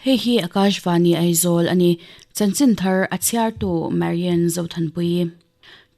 Hei hi Akashvani Aizawl a ni. Chanchin thar a chhiartu Marian Zothanpuii.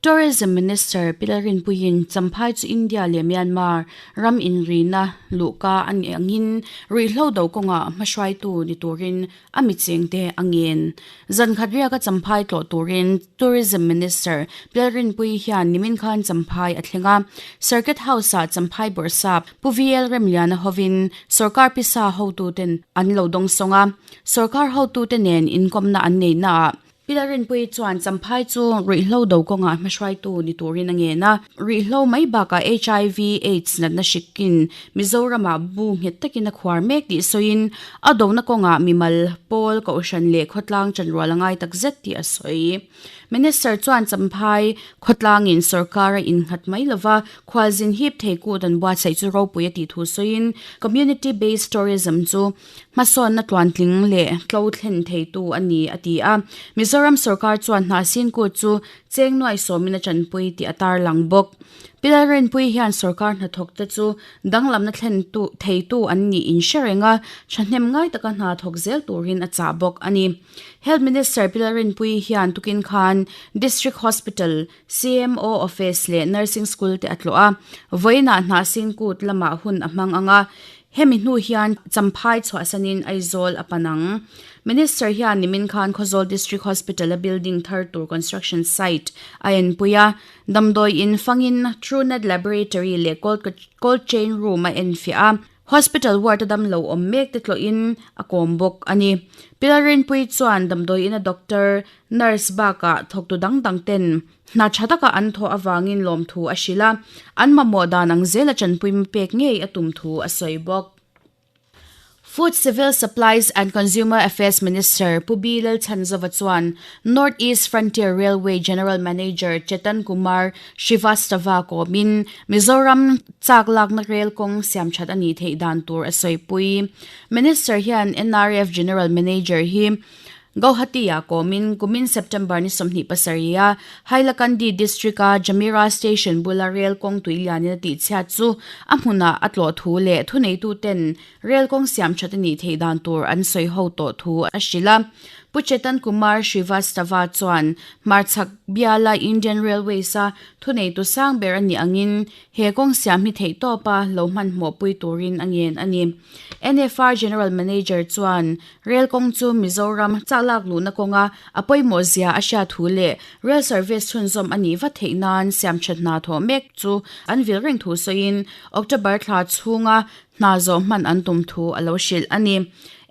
Tourism Minister Pi Lalrinpuiin Champhai chu India leh Myanmar ram inrina luhka a nih angin ruihhlo do kawngah hmahruaitu ni turin a michengte a ngen. Zan khat riaka Champhai tlawh turin Tourism Minister Pi Lalrinpuii hian nimin khan Champhai a thleng a. Circuit House-ah Champhai Bawrhsap Pu VL Remliana hovin sorkar pisa hotuten an lo dawngsawng a, sorkar hotute nen inkawmna an neihnaah Pi Lalrinpuii chuan Champhai chu ruihhlo do kawngah hmahruaitu ni turin a ngen a, ruihhlo mai bakah hiv aids natna hrikin Mizoramah bu nghet takin a khuar mek tih sawiin a dona kawngah mimal, pawl, kohhran leh khawtlang chanrual a ngai takzet tih a sawi. Minister chuan Champhai khawtlangin sorkar a innghat mai lova, khualzin hip thei kut an buatsaih chu ropui a tih thu sawiin Community Based Tourism chu hmasawnna tluantling leh tlo thlen theitu a ni a ti a. Mizoram sorkar chuan hnahsin kut chu cheng nuai sawmin a tanpui tih a tarlang bawk. Pi Lalrinpuii hian sorkar hnathawkte chu danglamna thlen tu theitu an nih in hre reng a, thahnem ngai taka hna thawk zel turin a chah bawk a ni. Health Minister Pi Lalrinpuii hian tukin khan District Hospital, CMO Office leh Nursing School te a tlawh a, vawiinah hnahsin kut lamah hun a hmang ang a, hemi hnu hian Champhai chhuahsanin Aizawl a pan ang. Minister hian nimin khan Khawzawl District Hospital-a building thar tur construction site a enpui a, damdawi in fangin Truenat Laboratory leh Cold Chain Room a enfiah a. Hospital ward a damlo awm mek te tlawhin a kawm bawk a ni. Pi Lalrinpuii chuan damdawi ina doctor, nurse bakah thawktu dang dang ten hna tha taka an thawh avangin lawmthu a hrilh a, an mamawh dan ang zela tanpui pek ngei a tum thu a sawi bawk. Food Civil Supplies and Consumer Affairs Minister Pu B Lalchhanzova chuan North East Frontier Railway General Manager Chetan Kumar Srivastava kawmin Mizoram chak lakna rel kawng siam that a nih theih dan tur a sawipui. Minister hian NRF General Manager hi Gauhati-ah kawmin kumin September ni 27 a Hailakandi District-a Jamira Station bula rel kawng tui lianin a tihchhiat chu a hmunah a tlawh thu leh thuneituten rel kawng siam that a nih theih dan tur an sawi ho tawh thu a hrilh a. Pu Chetan Kumar Srivastava chuan hmarchhak biala Indian Railways-a Thuneitu sang ber a nih angin he kawng siam hi theihtawpa lo hmanhmawhpui turin a ngen a ni. NFR General Manager chuan rel kawng chu Mizoram chak lak luhna kawnga a pawimawh zia a hriat thu leh rail service chhunzawm a nih vat theih nan siamthat hna thawh mek chu an vil reng thu sawiin October thla chhunga hna zawh hman an tum thu a lo hrilh a ni.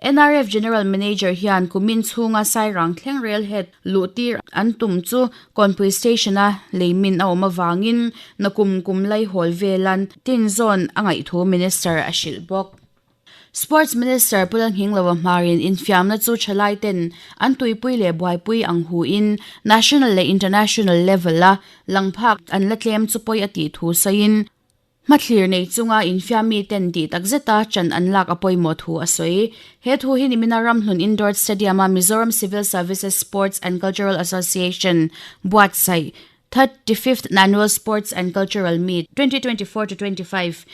NRF General Manager hian kumin chhunga Sairang thleng rail head luh tir an tum chu Kawnpui Station-a leimin a awm avangin nakum kum laihawl velan tin zawn a ngaih thu Minister a hrilh bawk. Sports Minister Pu Lalnghingloa hmarin infiamna chu thalai ten an tuipui leh buaipui ang huin national leh international level-a langphak an la tlem chu pawi a tih thu sawiin, Hmathlir nei chunga infiam miten tih tak zeta chan an lak a pawimawh thu a sawi. He thu hi nimina Ramhlun Indoor Stadium-a Mizoram Civil Services Sports and Cultural Association buatsaih 35th Annual Sports and Cultural Meet 2024 to 25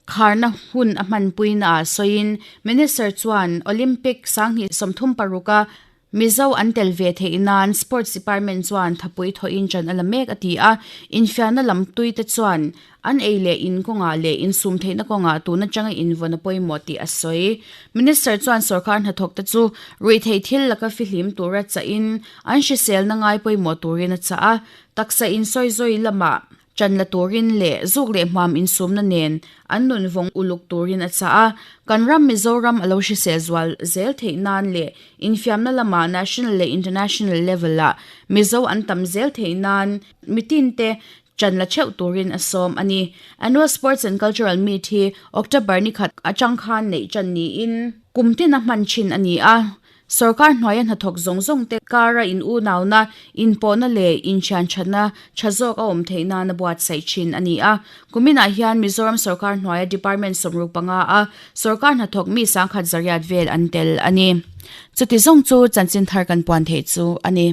kharna hun a hmanpuinaah sawiin Minister chuan Olympic 2036 a Mizo an tel ve theih nan Sports Department chuan thapui thawhin ṭan a la mek a ti a, infiahna lam tuite chuan an ei leh in kawngah leh insum theihna kawngah tun aṭanga invawn a pawimawh tih a sawi. Minister chuan sorkar hnathawkte chu ruihtheih thil laka fihlim tura chahin an hriselna ngai pawimawh turin a chah a, taksa insawizawi lamah Ṭan la turin leh zuk leh hmuam insumna nen an nun vawng uluk turin a chah a, kan ram Mizoram a lo hrisel zual zel theih nan leh infiamna lamah national leh international level-ah Mizo an tam zel theih nan mitinte ṭan la theuh turin a sawm a ni. Annual Sports and Cultural Meet hi October ni khat aṭang khan neih ṭan niin kum tina hman ṭhin a ni a. Sorkar hnuaia hnathawk zawng zawng te kara in unauna, inpawhna leh inthianthatna tha zawk a awm theih nana buatsaih thin a ni a. Kuminah hian Mizoram sorkar hnuaia department 65 a sorkar hnathawk mi 10,100 vel an tel a ni. Chuti zawng chu chanchin thar kan puan theih chu a ni.